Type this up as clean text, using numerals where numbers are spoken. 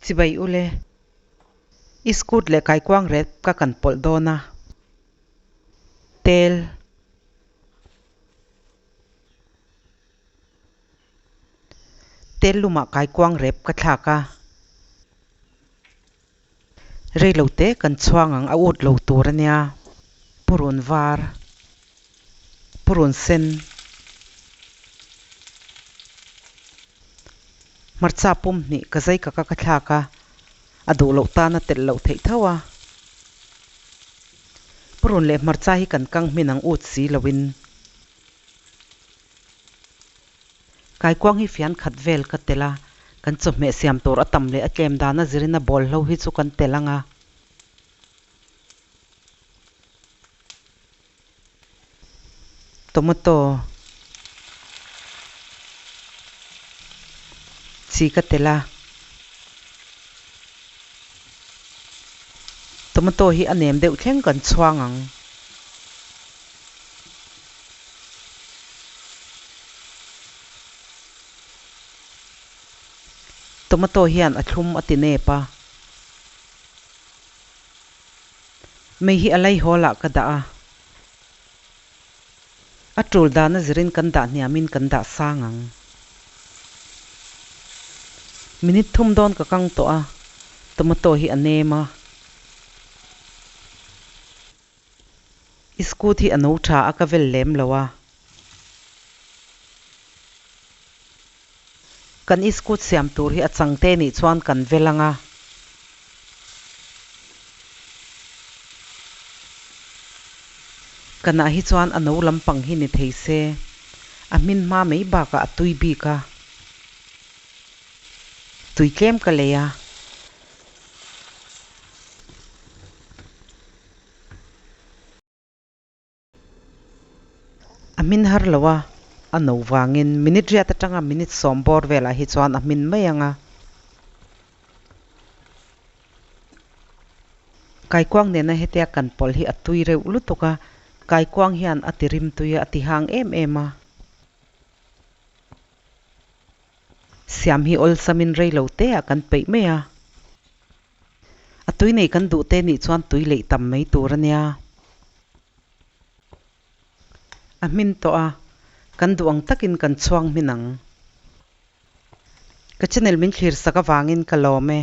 Chibai ule. Iskut leh kaikuang rep ka kan pawlh dawn a. Tel. Tel lumah kaikuang rep ka thlak a. Reilo te kan chhuang ang a ut lo tur a nia. Purun var. Purun sen. Hmarcha pum hnih ka zai kaka ka thlak a, a duh loh tan a telh loh theih tho a. Purun leh hmarcha hi kan kang hmin ang ut si loin. Kaikuang hi fian khat vel ka telh a, kan chawhmeh siam tur a tam leh a tlem dan a zirin a bawl hlo hi chu kan telh ang a. Tomato chi ka telh a. Tomato hi a nem deuh thleng kan chhuang ang. Tomato hian a thlum a ti nep a. Mei hi a laihawl ah ka dah a. A tul dan a zirin kan dah hniamin kan dah sang ang. Minute thum dawn ka kang tawh a, tomato hi a nem a. Iskut hi a no tha a ka vel lem lo a. Kan iskut siam tur hi a changte nih chuan kan vel ang a. Kanah hi chuan a no lampang hi ni thei se, a hmin hma mai bakah a tui bik a. Tui tlem ka lei a. A hmin har lo a, a no vangin minute riat atanga minute sawm bawr velah hi chuan a hmin mai ang a. Kaikuang nena hetia kan pawlh hi a tui reuh lutuk a, kaikuang hian a ti rim tui a, a ti hang em em a. Siam hi awlsamin rei lo te ah kan peih mai a. A tui nei kan duh te nih chuan tui leih tam mai tur a nia. A hmin tawh a, kan duh ang takin kan chhuang hmin ang. Ka channel min thlir sak avangin ka lawm e.